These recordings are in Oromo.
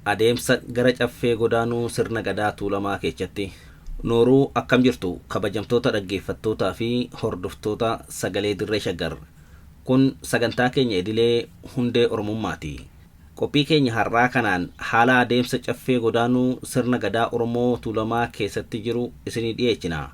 Adeemsa gara Caffee godaanuu sirna Gadaa Tuulamaa keechatti. Nooruu akkam jirtu kabajamtoota dhaggeeffattootaa fi hordoftoota sagalee Dirree Shaggar. Kun sagantaa keenya idilee Hundee Oromummaati. Qophii keenya har'aa kanaan haala adeemsa Caffee godaanuu sirna Gadaa Oromoo Tuulamaa keessatti jiru isinii dhiyeechina.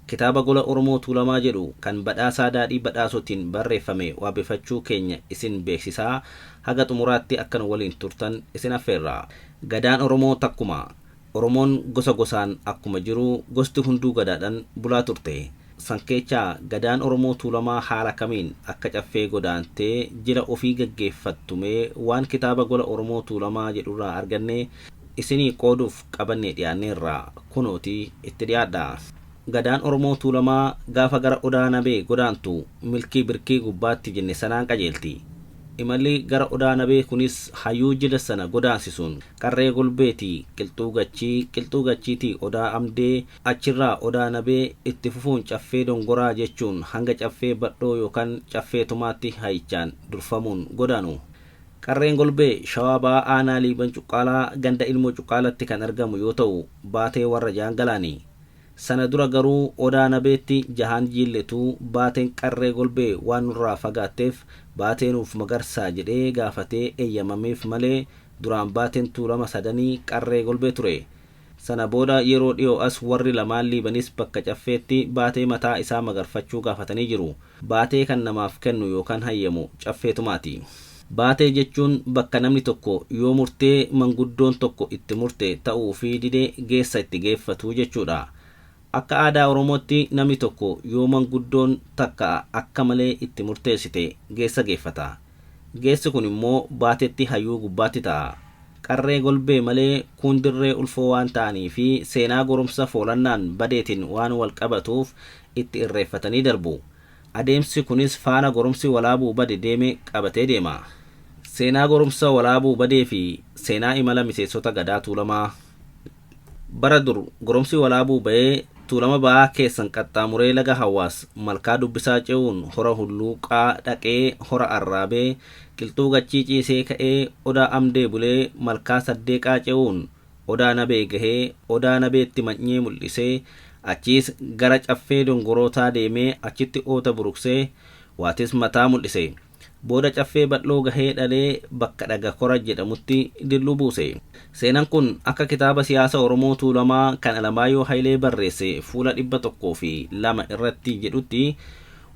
Kitaaba Gola Oromoo Tuulamaa jedhu kan Badhaasaa Daadhii Badhaasootiin barreeffame waabefachuu keenya isin beeksisaa haga xumuraatti akka nu waliin turtan isin affeerra. Gadaan Oromoo takkuma. Oromoon gosa gosaan akkuma jiru gosti hunduu Gadaadhan bulaa turte. San keechaa Gadaan Oromoo Tuulamaa haala kamiin akka Caffee godaantee jila ofii gaggeeffattu mee waan kitaaba Gola Oromoo Tuulamaa jedhurraa arganne isinii qooduuf qabannee dhiyaanneerra. Kunooti itti dhiyaadhaa. Gadaan Oromoo Tuulamaa gaafa gara Odaa Nabee godaantu milkii birkii gubbaatti jenne sanaan qajeelti. Imalli gara Odaa Nabee kunis hayyuu jila sana godaansisuun Qarree Golbeetii Qilxuu Gachii, Qilxuu Gachiitii Odaa Amdee, achirraa Odaa Nabee, itti fufuun Caffee Dongoraa jechuun hanga Caffee Badhoo yookan Caffee Tumaatti hayichaan durfamuun godaanu. Qarreen Golbee Shawaa Bahaa Aanaa Liiban Cuqqaalaa ganda Ilmoo Cuqqaalatti kan argamu yoo ta'u Baatee warra Jaangalaani. Sana dura garuu Odaa Nabeetti Jahaan Jiilletu Baateen Qarree Golbee waan nurraa fagaatteef Baatee nuuf magarsaa jedhee gaafatee eeyyamameef malee duraan Baateen Tuulama sadanii Qarree Golbee ture. Sana booda yeroo dhiyoo as warri lamaan Liibanis bakka Caffeetti Baatee mataa isaa magarfachuu gaafatanii jiru. Baatee kan namaaf kennu yookaan hayyamu Caffee Tumaati. Baatee jechuun bakka namni tokko yoo murtee manguddoon tokko itti murte ta'uufii dide geessa itti geeffatu jechuudha. Akka aadaa Oromootti namni tokko yoo manguddoon takka akka malee itti murteessite geessa geeffata. Geessi kun immoo Baateetti hayyuu gubbaatti ta'a. Qarree Golbee malee kuun dirree ulfoo waan ta'anii fi seenaa goromsa foolannaan badeetiin waan wal qabatuuf itti irreeffatanii darbu. Adeemsi kunis faana goromsi Walaabuu bade deeme qabatee deema. Seenaa goromsa Walaabuu badee fi seenaa imala miseensota Gadaa Tuulamaa. Bara dur goromsi Walaabuu ba'ee Tuulama Ba'aa keessan qaxxaamuree laga Hawaas malkaa Dubbisaa ce'uun hora Hulluuqaa dhaqee hora Arraabee Qilxuu Gachii ciisee ka'ee Odaa Amdee bulee malkaa Saddeeqaa ce'uun Odaa Nabee gahee Odaa Nabeetti many'ee mul'isee achiis gara Caffee Dongorootaa deemee achitti oota buruqsee waatis mataa mul'ise. Booda Caffee Badhloo gahee dhalee bakka Dhaga Kora jedhamutti dilluu buuse. Seenan kun akka kitaaba Siyaasa Oromoo Tuulamaa kan Alamaayyoo Hayilee barreesse fuula 102 irratti jedhutti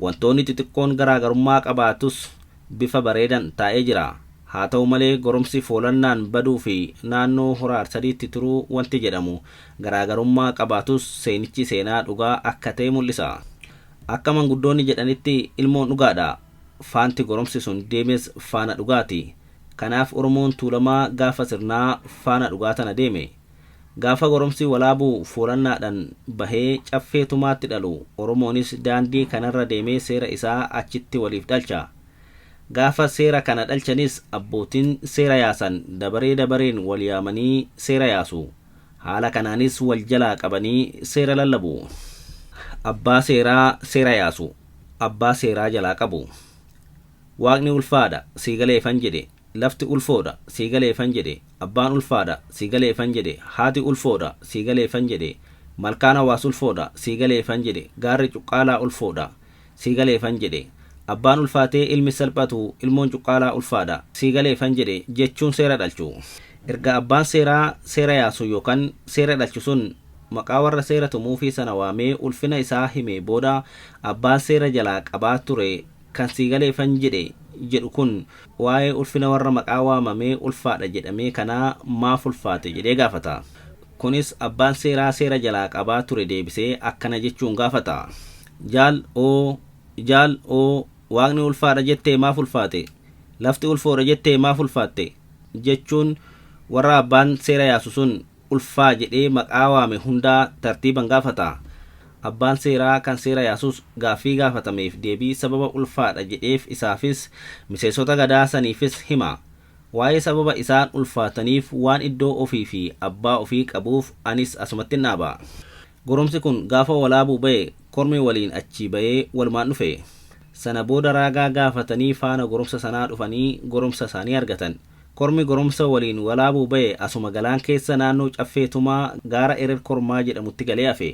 wantoonni xixiqqoon garaagarummaa qabaatus bifa bareedan taa'ee jira. Haa ta'u malee goromsi foolannaan baduu fi naannoo Hora Arsadiitti turuu wanti jedhamu garaagarummaa qabaatus seenichi seenaa dhugaa akka ta'e mul'isa. Akka manguddoonni jedhanitti ilmoon dhugaadha. Faanti goromsi sun deemes faana dhugaati. Kanaaf Oromoon Tuulamaa gaafa sirnaa faana dhugaa tana deeme. Gaafa goromsi Walaabuu foolannaadhan bahee Caffee Tumaatti dhalu Oromoonis daandii kanarra deemee seera isaa achitti waliif dhalcha. Gaafa seera kana dhalchanis abbootiin seera yaasan dabaree dabareen wal yaamanii seera yaasu. Haala kanaanis wal jalaa qabanii seera lallabu. Abbaa seeraa seera yaasu abbaa seeraa jalaa qabu. Waaqni ulfaadha sii galeefan jedhe, lafti ulfoodha sii galeefan jedhe, abbaan ulfaadha sii galeefan jedhe, haati ulfoodha sii galeefan jedhe, malkaan Hawaas ulfoodha sii galeefan jedhe, gaarri Cuqqaalaa ulfoodha sii galeefan jedhe, abbaan ulfaatee ilmi salphatu ilmoon Cuqqaalaa ulfaadha sii galeefan jedhe jechuun seera dhalchu. Erga abbaan seeraa seera yaasu yookan seera dhalchu sun maqaa warra seera tumuufii sana waamee ulfina isaa himee booda abbaan seera jalaa qabaa ture kan sii galeefan jedhe jedhu kun waa'ee ulfina warra maqaa waamamee ulfaadha jedhamee kanaa maaf ulfaate jedhee gaafata. Kunis abbaan seeraa seera jalaa qabaa ture deebisee akkana jechuun gaafata. Jaal oo! Jaal oo! Waaqni ulfaadha jettee maaf ulfaate? Lafti ulfoodha jettee maaf ulfaatte? Jechuun warra abbaan seera yaasu sun ulfaa jedhee maqaa waame hundaa tartiiban gaafata. Abbaan seeraa kan seera yaasus gaaffii gaafatameef deebii sababa ulfaadha jedheef isaafis miseensota Gadaa saniifis hima. Waa'ee sababa isaan ulfaataniif waan iddoo ofii fi abbaa ofii qabuuf anis asumattin dhaaba. Goromsi kun gaafa Walaabuu ba'e kormi waliin achii ba'ee walumaan dhufe. Sana booda raagaa gaafatanii faana goromsa sanaa dhufanii goromsa isaanii argatan. Kormi goromsa waliin walaabuu ba'e asuma galaan keessa naannoo Caffee Tumaa gaara Erer Kormaa jedhamutti galee hafe.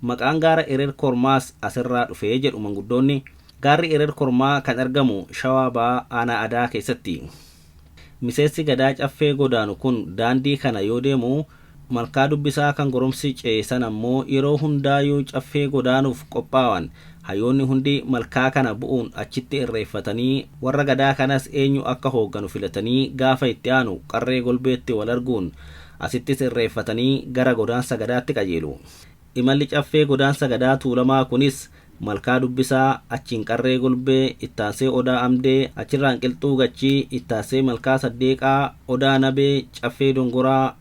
Maqaan gaara Erer Kormaas asirraa dhufee jedhu manguddoonni. Gaarri Erer Kormaa kan argamu Shawaa Ba'aa Aanaa Adaa keessatti. Miseensi gadaa caffee godaanu kun daandii kana yoo deemu, malkaa dubbisaa kan goromsi ce'e sana ammoo yeroo hundaayyuu caffee godaanuuf qophaawan hayyoonni hundi malkaa kana bu'uun achitti irreeffatanii, warra gadaa kanas eenyu akka hoogganu filatanii, gaafa itti aanu qarree golbeetti wal arguun asittis irreeffatanii gara godaansa gadaatti qajeelu. Imalli caffee godaansa gadaa Tuulamaa kunis malkaa dubbisaa, achiin qarree golbee, ittaansee odaa amdee, achirraan qilxuu gachii, ittaansee malkaa saddeeqaa, odaa nabee, caffee dongoraa,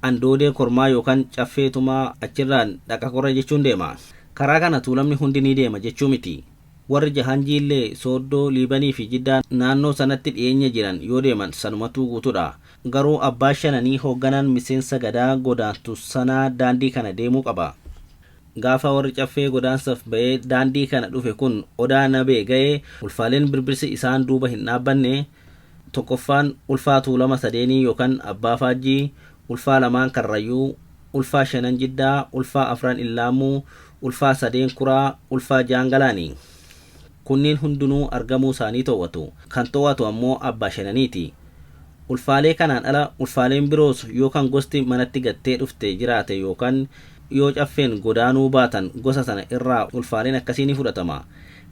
andoodee kormaa yookaan caffee tumaa, achirraan dhaqa korra jechuun deema. Karaa kana Tuulamni hundi ni deema jechuu miti. Warri Jahanjiillee, Sooddoo, Liibanii fi Jiddaa naannoo sanatti dhiyeenya jiran yoo deeman sanumatuu guutuudha. Garuu abbaa shananii hoogganaan miseensa gadaa godaantu sanaa daandii kana deemuu qaba. Gaafa warri caffee godaansaaf ba'ee daandii kana dhufe kun odaa nabee ga'ee, ulfaaleen birbirsi isaan duuba hin dhaabbanne, tokkoffaan ulfaa Tuulama sadeenii yookaan abbaa faajjii, ulfaa lamaan Karrayyuu, ulfaa shanan Jiddaa, ulfaa afran Illaamuu, ulfaa sadeen Kuraa, ulfaa Jaangalaani. Kunniin hundinuu argamuu isaanii to'atu. Kan to'atu ammoo abbaa shananiiti. Ulfaalee kanaan ala ulfaaleen biroos yoo kan gosti manatti gattee dhufte jiraate yookaan yoo caffeen godaanuu baatan gosa sana irraa ulfaaleen akkasii ni fudhatama.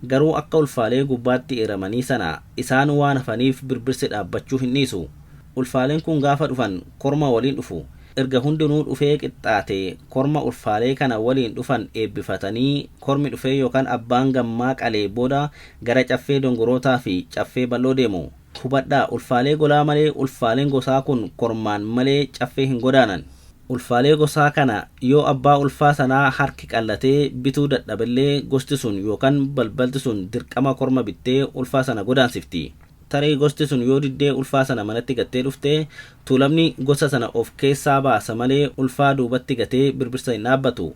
Garuu akka ulfaalee gubbaatti eeramanii sana isaan waan hafaniif birbirsi dhaabbachuu hin dhiisu. Ulfaaleen kun gaafa dhufan korma waliin dhufu. Erga hundinuu dhufee qixxaate korma ulfaalee kana waliin dhufan eebbifatanii, kormi dhufee yookaan abbaan gammaa qalee booda gara caffee dongorootaa fi caffee bal'oo deemu. Hubadhaa, ulfaalee golaa malee ulfaaleen gosaa kun kormaan malee caffee hin godaanan. Ulfaalee gosaa kana yoo abbaa ulfaa sanaa harki qallatee bituu dadhaballee gosti sun yookaan balbalti sun dirqama korma bittee ulfaa sana godaansifti. Tarii gosti sun yoo diddee ulfaa sana manatti gattee dhufte, Tuulamni gosa sana of keessaa baasa malee ulfaa duubatti gatee birbirsa hin dhaabbatu.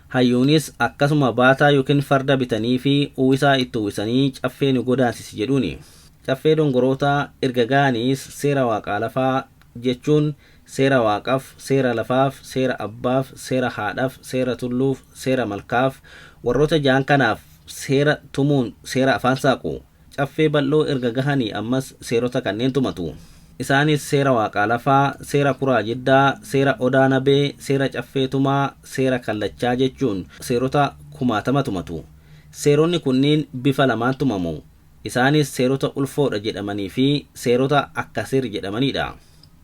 Hayyuunis akkasuma baataa yookiin farda bitanii fi uwwisaa itti uwwisanii caffee nu godaansisi jedhuuni. Caffee dongorootaa erga ga'aniis seera waaqaa lafaa jechuun seera waaqaaf, seera lafaaf, seera abbaaf, seera haadhaaf, seera tulluuf, seera malkaaf, warroota ja'an kanaaf seera tumuun seera afaan saaqu. Caffee bal'oo erga gahanii ammas seerota kanneen tumatu. Isaanis seera waaqaa lafaa, seera kuraa jiddaa, seera odaa nabee, seera caffee tumaa, seera kallachaa jechuun seerota kumaatama tumatu. Seeronni kunniin bifa lamaan tumamu. Isaanis seerota ulfoodha jedhamanii fi seerota akkasir jedhamanidha.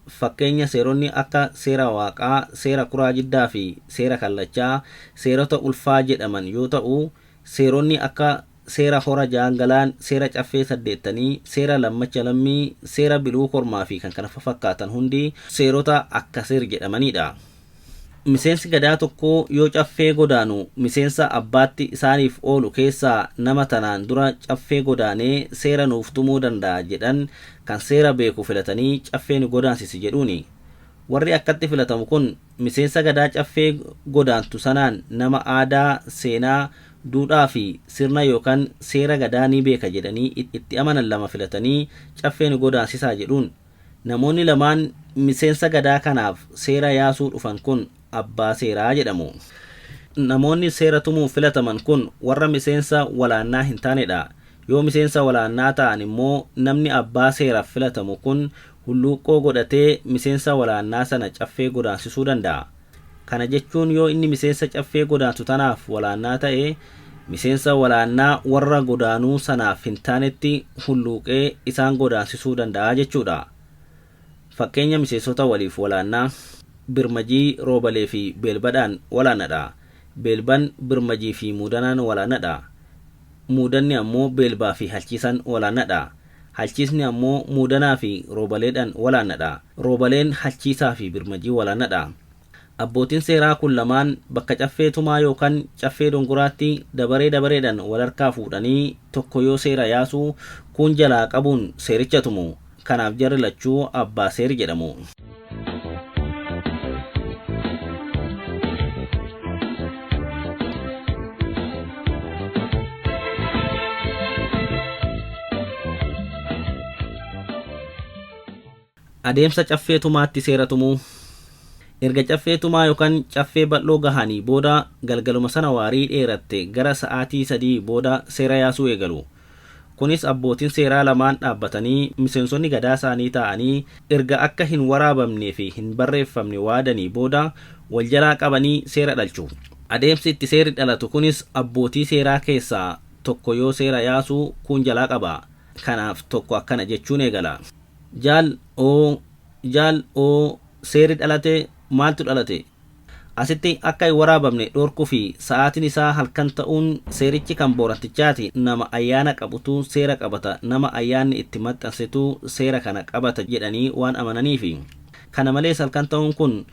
Fakkeenya seeronni akka seera waaqaa, seera kuraa jiddaa fi seera kallachaa seerota ulfaa jedhaman yoo ta'u, seeronni akka seera hora jaangalaan, seera caffee saddeettanii, seera lammacha lammii, seera biluu kormaa fi kan kana fakkaatan hundi seerota akkasir jedhamanidha. Miseensi gadaa tokko yoo caffee godaanu miseensa abbaatti isaaniif oolu keessaa nama tanaan dura caffee godaanee seera nuuf tumuu danda'a jedhan kan seera beeku filatanii caffee nu godaansisi jedhuuni. Warri akkatti filatamu kun miseensa gadaa caffee godaantu sanaan nama aadaa, seenaa, duudhaa fi sirna yookaan seera gadaa ni beeka jedhanii itti amanan lama filatanii caffee nu godaansisaa jedhuun. Namoonni lamaan miseensa gadaa kanaaf seera yaasuu dhufan kun abbaa seeraa jedhamu. Namoonni seera tumuuf filataman kun warra miseensa walaannaa hin taanedha. Yoo miseensa walaannaa ta'an immoo namni abbaa seeraaf filatamu kun hulluuqqoo godhatee miseensa walaannaa sana caffee godaansisuu danda'a. Kana jechuun yoo inni miseensa caffee godaansu tanaaf walaannaa ta'e, miseensa walaannaa warra godaanuu sanaaf hin taanetti hulluuqee isaan godaansisuu danda'a jechuudha. Fakkeenya miseensota waliif walaannaa: Birmajii Roobalee fi Beelbadhaan walaannadha. Beelban Birmajii fi Muudanaan walaannadha. Muudanni ammoo Beelbaa fi Halchiisaan walaannadha. Halchiisni ammoo Muudanaa fi Roobaleedhaan walaannadha. Roobaleen Halchiisaa fi Birmajii walaannadha. Abbootiin seeraa kun lamaan bakka caffee tumaa yookaan caffee dongoraatti dabaree dabareedhaan wal harkaa fuudhanii tokko yoo seera yaasu kuun jalaa qabuun seericha tumu. Kanaaf jarri lachuu abbaa seeri jedhamu. Adeemsa caffee tumaatti seera tumuu. Erga caffee tumaa yookaan caffee bal'oo gahanii booda galgaluma sana waarii dheeratte gara sa'aatii 3 booda seera yaasuu eegalu. Kunis abbootiin seeraa lamaan dhaabbatanii miseensonni gadaa isaanii taa'anii erga akka hin waraabamnee fi hin barreeffamne waadanii booda wal jalaa qabanii seera dhalchu. Adeemsi itti seerri dhalatu kunis abbootii seeraa keessaa tokko yoo seera yaasu kuun jalaa qaba. Kanaaf tokko akkana jechuun eegala. Jaal oo jaal oo seerri dhalate maaltu dhalate? Asitti akka hin waraabamne dhorkuu fi sa'aatiin isaa halkan ta'uun seerichi kan Boorantichaati, nama ayyaana qabutu seera qabata, nama ayyaanni itti maxxansetu seera kana qabata jedhanii waan amananiifi. Kana malees halkan ta'uun kun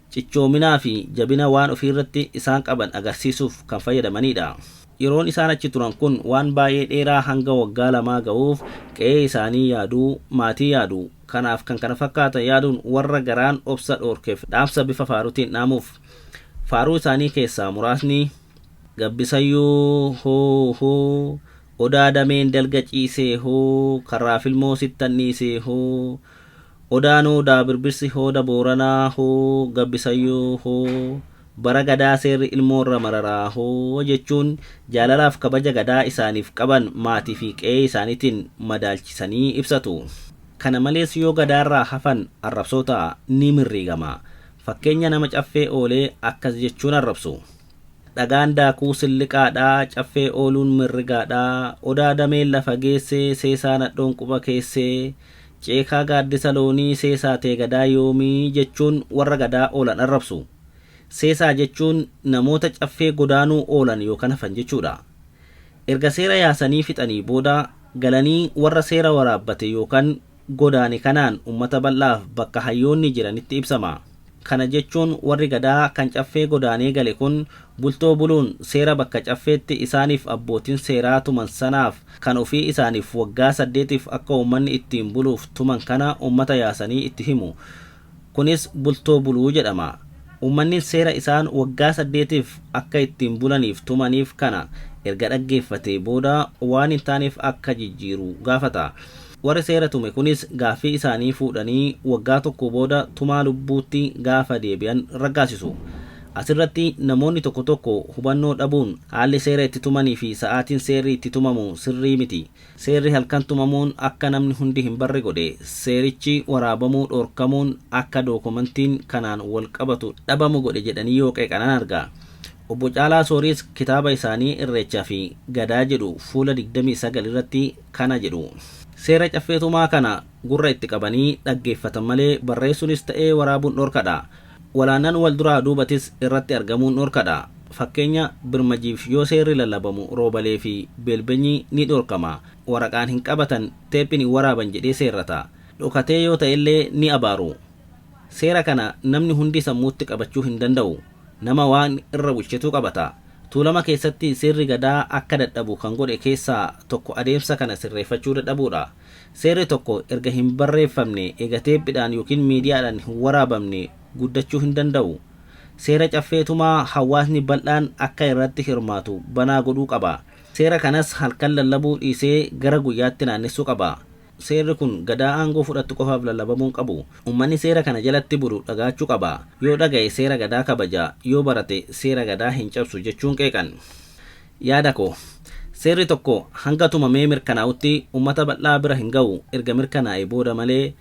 cichoominaa fi jabina waan ofiirratti isaan qaban agarsiisuuf kan fayyadamanidha. Yeroon isaan achi turan kun waan baay'ee dheeraa hanga waggaa lamaa ga'uuf qe'ee isaanii yaaduu, maatii yaadu, kanaaf kan kana fakkaatan yaaduun warra garaan obsa dhoorkeef dhaamsa bifa faaruutiin dhaamuuf. Faaruu isaanii keessaa muraasni Gabbisayyuu hoo hoo, odaa dameen dalga ciisee hoo, karraaf ilmoo sittanniisee hoo, odaanoo daa birbirsi hooda Booranaa hoo, Gabbisayyuu hoo, bara gadaa seerri ilmoorra mararaa hoo jechuun jaalalaaf kabaja gadaa isaaniif qaban maatii fi qe'ee isaaniitiin madaalchisanii ibsatu. Kana malees yoo gadaarraa hafan arrabsoo ta'a, ni mirriigama. Fakkeenya nama caffee oolee akkas jechuun arrabsu. Dhagaan daakuu silliqaadhaa, caffee ooluun mirrigaadhaa, odaa dameen lafa geessee, seesaa nadhoon quba keessee, ceekaa gaaddisa loonii, seesaa tee gadaa yoomii jechuun warra gadaa oolan arrabsu. Seesaa jechuun namoota caffee godaanuu oolan yookaan hafan jechuudha. Erga seera yaasanii fixanii booda galanii warra seera waraabbate yookaan godaane kanaan uummata bal'aaf bakka hayyoonni jiranitti ibsama. Kana jechuun warri gadaa kan caffee godaanee gale kun bultoo buluun seera bakka caffeetti isaaniif abbootiin seeraa tuman sanaaf kan ofii isaaniif waggaa 8f akka uummanni ittiin buluuf tuman kana uummata yaasanii itti himu. Kunis bultoo buluu jedhama. Uummanni seera isaan waggaa 8f akka ittiin bulaniif tumaniif kana erga dhaggeeffatee booda waan hin taaneef akka jijjiiru gaafata. Warri seera tume kunis gaaffii isaanii fuudhanii waggaa tokko booda tumaa lubbuutti gaafa deebi'an raggaasisu. Asirratti namoonni tokko tokko hubannoo dhabuun haalli seera itti tumanii fi sa'aatiin seerri itti tumamu sirrii miti. Seerri halkan tumamuun akka namni hundi hin barre godhe, seerichi waraabamuu dhorkamuun akka dookumentiin kanaan wal qabatu dhabamu godhe jedhanii yoo qeeqanan arga. Obbo Caalaa Sooriis kitaaba isaanii Irreechaa fi Gadaa jedhu fuula 29 irratti kana jedhu. Seera caffee tumaa kana gurra itti qabanii dhaggeeffatan malee barreessuunis ta'ee waraabuun dhorkadha. Walaannan wal duraa duubatis irratti argamuun dhorkadha. Fakkeenya birmajiif yoo seerri lallabamu roobalee fi beelbenyi ni dhorkama. Waraqaan hin qabatan, teephiin hin waraaban jedhee seerrata. Dhokatee yoo ta'ellee ni abaaru. Seera kana namni hundi sammuutti qabachuu hin danda'u. Nama waan irra bulchetu qabata. Tuulama keessatti seerri gadaa akka dadhabu kan godhe keessaa tokko adeemsa kana sirreeffachuu dadhabuudha. Seerri tokko erga hin barreeffamne, eega teephiidhaan yookiin miidiyaadhaan hin waraabamne guddachuu hin danda'u. Seera caffee tumaa hawaasni bal'aan akka irratti hirmaatu banaa godhuu qaba. Seera kanas halkan lallabuu dhiisee gara guyyaatti naannessuu qaba. Seerri kun gadaa aangoo fudhattu qofaaf lallabamuu hin qabu. Uummanni seera kana jalatti bulu dhagaachuu qaba. Yoo dhaga'e seera gadaa kabaja, yoo barate seera gadaa hin cabsu jechuun qeeqan. Yaada koo. Seerri tokko hanga tumamee mirkanaa'utti uummata bal'aa bira hin ga'u, erga mirkanaa'e booda malee.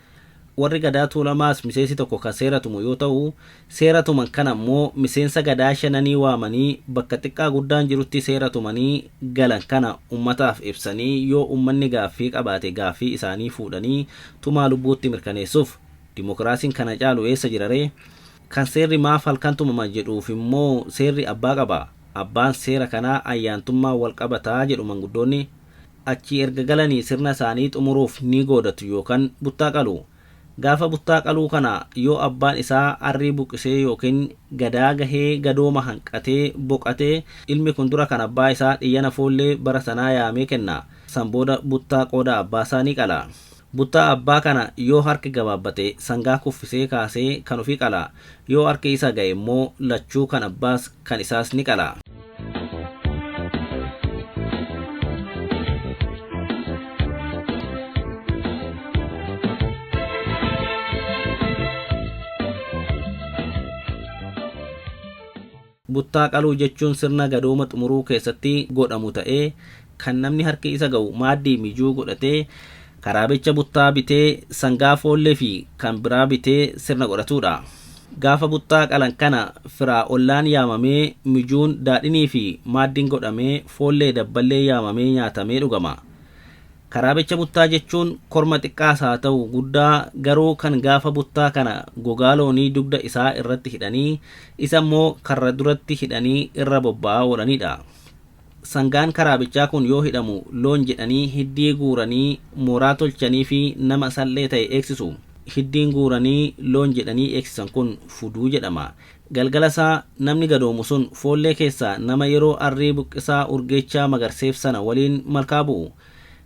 Warri gadaa Tuulamaas miseensi tokko kan seera tumu yoo ta'u, seera tuman kana immoo miseensa gadaa shananii waamanii bakka xiqqaa guddaan jirutti seera tumanii galan kana uummataaf ibsanii yoo uummanni gaaffii qabaate gaaffii isaanii fuudhanii tumaa lubbuutti mirkaneessuuf. Dimokiraasiin kana caalu eessa jira ree? Kan seerri maaf halkan tumama jedhuuf immoo seerri abbaa qaba. Abbaan seera kanaa ayyaantummaa wal qabataa jedhu manguddoonni. Achii erga galanii sirna isaanii xumuruuf ni goodatu yookaan buttaa qalu. Gaafa buttaa qaluu kana yoo abbaan isaa arrii buqqisee yookiin gadaa gahee gadooma hanqatee boqatee ilmi kun dura kan abbaa isaa dhiyyana foollee bara sanaa yaamee kenna. San booda buttaa qooda abbaa isaa ni qala. Buttaa abbaa kana yoo harki gabaabbate sangaa kuffisee kaasee kan ofii qala. Yoo harki isa ga'e immoo lachuu kan abbaas kan isaas ni qala. Buttaa qaluu jechuun sirna gadooma xumuruu keessatti godhamu ta'ee kan namni harki isa ga'u maaddii mijuu godhatee karaabicha buttaa bitee sangaa foollee fi kan biraa bitee sirna godhatudha. Gaafa buttaa qalan kana firaa ollaan yaamamee mijuun daadhinii fi maaddiin godhamee foollee dabballee yaamamee nyaatamee dhugama. Karaabicha buttaa jechuun korma xiqqaas haa ta'u guddaa garuu kan gaafa buttaa kana gogaa loonii dugda isaa irratti hidhanii isa immoo karra duratti hidhanii irra bobba'aa oolanidha. Sangaan karaabichaa kun yoo hidhamu loon jedhanii hiddii guuranii mooraa tolchanii fi nama sallee ta'e eegsisu. Hiddiin guuranii loon jedhanii eegsisan kun fuduu jedhama. Galgala isaa namni gadoomu sun foollee keessaa nama yeroo arrii buqqisaa urgeechaa magarseef sana waliin malkaa bu'u.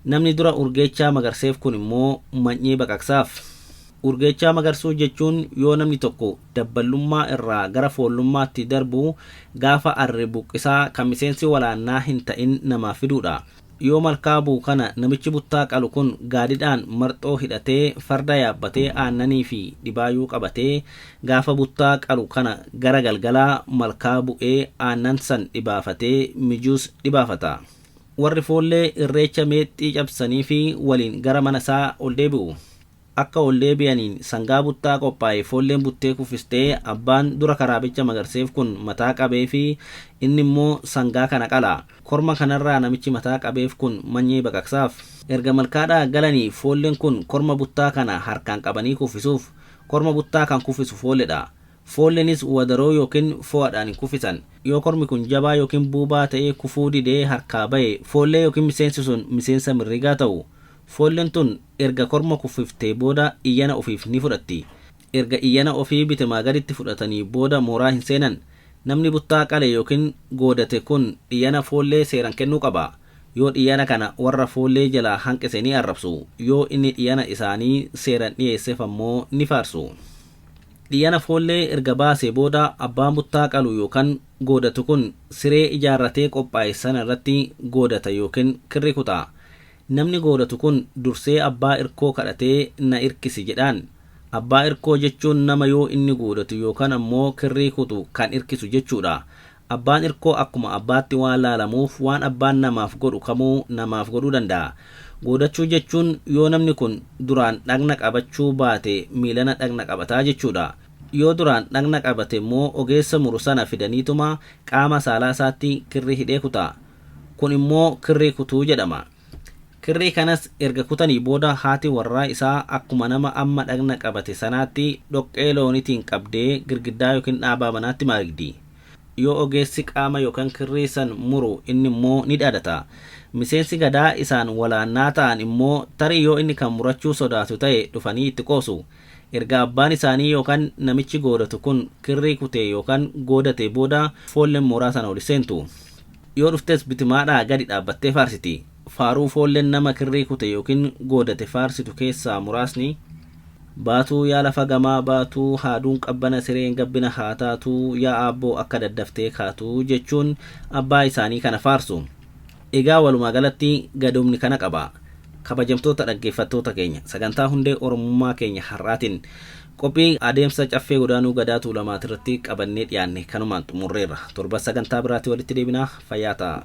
Namni dura urgeechaa magarseef kun immoo manyee baqaqsaaf. Urgeechaa magarsuu jechuun yoo namni tokko dabballummaa irraa gara foollummaatti darbu gaafa arri buqqisaa kan miseensi walaannaa hin ta'in namaaf fiduudha. Yoo malkaa bu'u kana namichi buttaa qalu kun gaadidhaan marxoo hidhatee farda yaabbatee aannanii fi dhibaayyuu qabatee gaafa buttaa qalu kana gara galgalaa malkaa bu'ee aannan san dhibaafatee mijuus dhibaafata. Warri foollee irreecha meexxii cabsanii fi waliin gara mana isaa ol deebi'u. Akka ol deebi'aniin sangaa buttaa qophaa'e foolleen buttee kuffistee abbaan dura karaabicha magarseef kun mataa qabee fi inni immoo sangaa kana qala. Korma kanarraa namichi mataa qabeef kun manyee baqaqsaaf. Erga malkaadhaa galanii foolleen kun korma buttaa kana harkaan qabanii kuffisuuf korma buttaa kan kuffisu foolledha. Foolleenis wadaroo yookiin fo'aadhaan hin kuffisan. Yoo kormi kun jabaa yookiin buubaa ta'ee kufuu didee harkaa ba'e foollee yookiin miseensi sun miseensa mirrigaa ta'u. Foolleen tun erga korma kuffiftee booda iyyana ofiif ni fudhatti. Erga iyyana ofii bitamaa gaditti fudhatanii booda mooraa hin seenan. Namni buttaa qale yookiin goodate kun iyyana foollee seeraan kennuu qaba. Yoo dhiyyana kana warra foollee jalaa hanqise ni arrabsu. Yoo inni dhiyyana isaanii seeraan dhiyeesseef ammoo ni faarsu. Dhiyyana foollee erga baasee booda abbaan buttaa qalu yookaan goodatu kun siree ijaarratee qophaa'e sana irratti goodata yookiin kirri kuta. Namni goodatu kun dursee abbaa irkoo kadhatee na irkisi jedhaan. Abbaa irkoo jechuun nama yoo inni goodatu yookaan ammoo kirrii kutu kan irkisu jechuudha. Abbaan irkoo akkuma abbaatti waan laalamuuf waan abbaan namaaf godhu kamuu namaaf godhuu danda'a. Goodachuu jechuun yoo namni kun duraan dhagna qabachuu baate miilana dhagna qabataa jechuudha. Yoo duraan dhagna qabate immoo ogeessa muru sana fidaniituma qaama saalaa isaatti kirrii hidhee kuta. Kun immoo kirrii kutuu jedhama. Kirrii kanas erga kutanii booda haati warraa isaa akkuma nama amma dhagna qabate sanaatti dhoqqee loonitiin qabdee girgiddaa yookiin dhaabaa manaatti maagdi. Yoo ogeessi qaama yookaan kirrii san muru inni immoo ni dhaadata. Miseensi gadaa isaan walaannaa ta'an immoo tarii yoo inni kan murachuu sodaatu ta'e dhufanii itti qoosu. Erga abbaan isaanii yookaan namichi goodatu kun kirrii kutee yookaan goodate booda foolleen mooraa sana ol seentu. Yoo dhuftes bitimaadhaa gadi dhaabbattee faarsiti. Faaruu foolleen nama kirrii kute yookiin goodate faarsitu keessaa muraasni baatuu yaa lafa gamaa baatuu haaduun qabbana sireen gabbina haa taatuu yaa aabboo akka daddaftee kaatuu jechuun abbaa isaanii kana faarsu. Egaa walumaa galatti gadoomni kana qaba. Kabajamtoota dhaggeeffattoota keenya sagantaa hundee Oromummaa keenya har'aatiin qophii adeemsa caffee godaanuu gadaa tuulamaati irratti qabannee dhiyaanne kanumaan xumurreerra. Torba sagantaa biraatti walitti deebinaa fayyaa ta'a.